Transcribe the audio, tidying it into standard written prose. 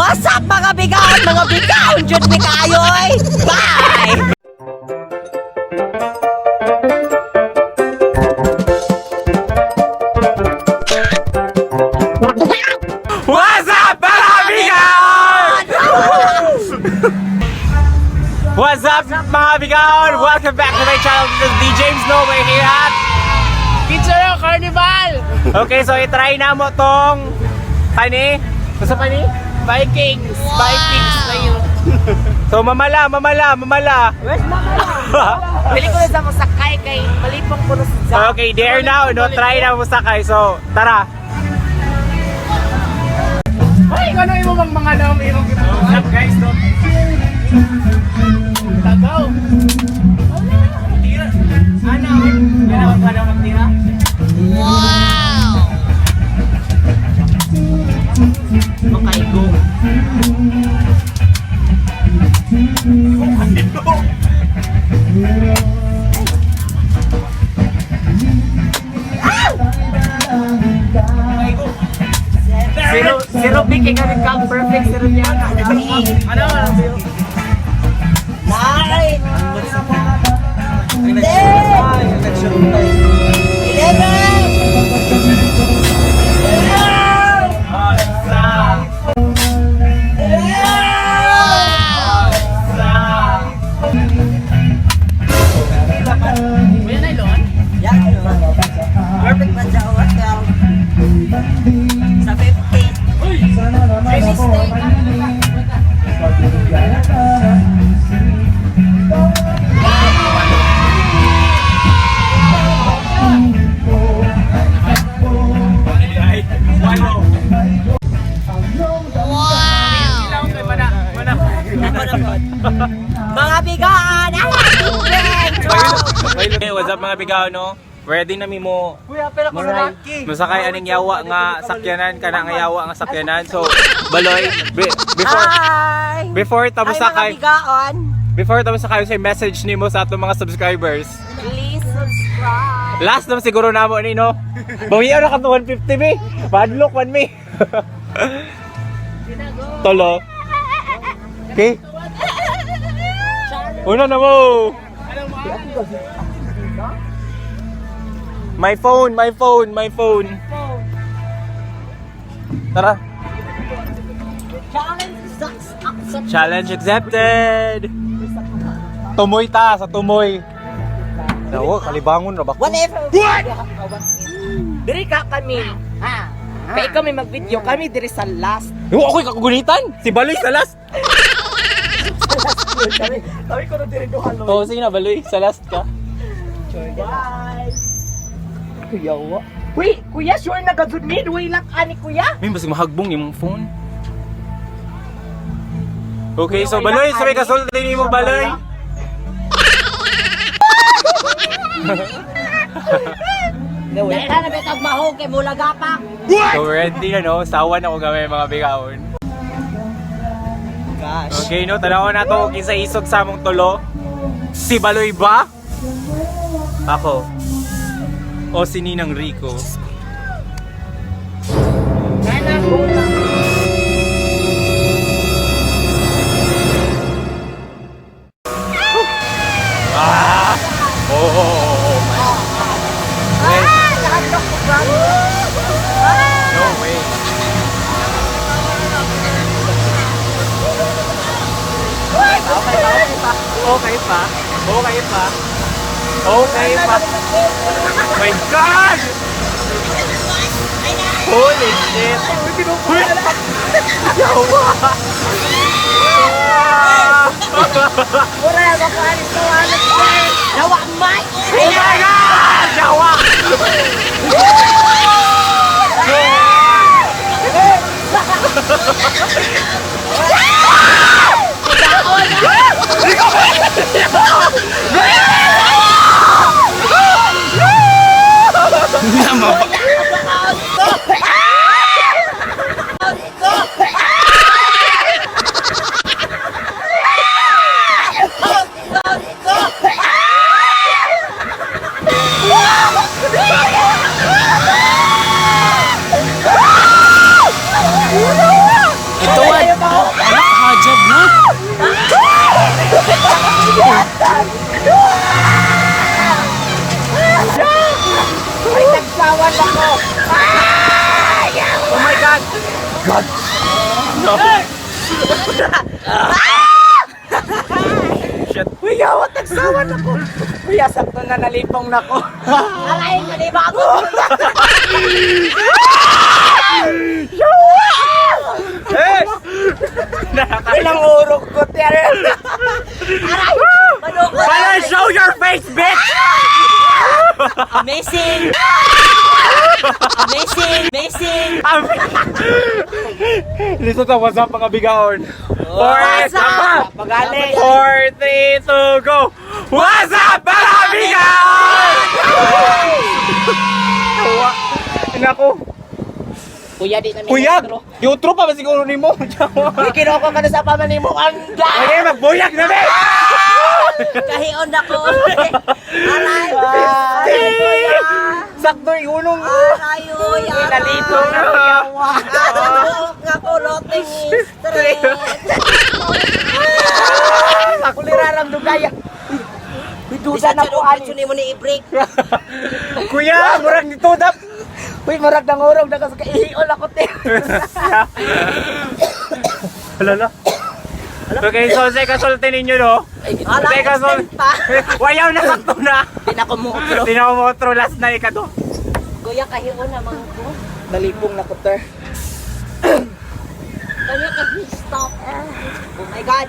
What's up, mga bigaon? Mga bigaon jud ni kayo eh. Bye! What's up, mga bigaon? What's up, mga bigaon? Welcome back to my channel. This is D. James No. We're here at Pizzeria Carnival! Okay, so i-try na mo tong pani. Basta pani? Vikings! Vikings na yun. So mamala, mamala, mamala. Where's Mama? Pili ko na sa masakay kay malipong ko na sa Jack. Okay, dare now, no? Try na mo sakay. So, tara. Ay, ano yung mga mga naam irong ginagawa? What's up, guys? No? Tagaw! Tira. Ano? Yan ang paano magtira? Makaigo. Zero, zero big kay kami ka perfect zero niya. Ano? Nine! 10! 11! May nylon? Yeah, no. Perfect man sa hotel. Sa 15. May mistake. Kailangan ko mana. Mana. Ako na po. Mga bigaan! Ah! Hey, what's up, mga bigaw, no? Ready na mi mo Kuya, pero ko Maray. masakay aning yawa nga sakyanan kana nga yawa nga sakyanan. So, Baloy, before Hi! before ta Hi, mga mosakay, bigaan! before ta mosakay say message nimo sa atong mga subscribers. Please subscribe! Last naman siguro namo ni, no. Bawian na ka to 150 mi. Padlock man mi. Tolo. Okay. Una na mo. My phone, my phone, my phone. Tara. Challenge accepted! Challenge accepted. Tumoy ta sa tumoy. Nawa, kalibangon ra ba? Whatever! What? Diri ka kami. Ha? Kaya ikaw may mag-video kami diri sa last. Yo, ako'y kakugunitan. Si Baloy sa last. Kami, kami ko na diri duha. Oo, sige na, Baloy. Sa last ka. Bye. Kuya wa. Uy, kuya, sure na gagud ni duwi lang ani kuya. May basig mahagbong imong phone. Okay, so Baloy, sabi kasulti nimo, Baloy. Dahil na betag mahog kay mulaga pa. So ready na, no? Sawa na ko gamay, mga bigaon. Gosh. Okay, no? Tanawa na to kinsa isog sa among tulo. Si Baloy ba? Ako. O si Ninang Rico. Ah! Oh, my. Wait. Ah, nahadlok ko ba? No way. Okay pa, okay pa. Okay pa. Okay pa. Okay pa. Oh my God! Holy shit! Yawa! Wala na ko ani sa wala. Nawa may. Oh my God! Yawa! Ito Hajab na. Ay, nagsawan ako. Oh my God! God! No. Shit. Uy, yawat, nagsawan ako. Uy, sakto na nalipong na ko. Aray, mali ba ako? Eh! Ilang urog ko, tiyan. Aray! Manukot! Baloy, show your face, bitch! Amazing! Amazing! Amazing! Listen to what's up, mga bigaon. Four, What's up? Magaling. 4, 3, 2, go! What's up, mga bigaon? Tawa. Nako. Kuya, di na Kuyag! Yutro pa ba siguro ni mo? Uy, kinoko ka na sa pamani mo. Anda! Okay, magbuyag na, be! Kahion ako! Aray! Sakto iunong. Aray! Uy! Aray! Nalipong na ko, yawa. Ang nga ko, loteng stress! Kuliraram dugaya. Uy, duda na ko, ani. Ani mo ni i-break. Kuya, murag nito dap. Uy, murag nang urog na kasi kaihiol ako, te. Alala. Okay, so sa kasulti ninyo, no? Ala, Teka, so... extend pa. Wayaw na sakto na. Di na ko mo otro. Di na ko mo last na ikato. Kuya, kahion na mga ko. Nalipong na ko, ter. Kanya ka stop. Oh my God.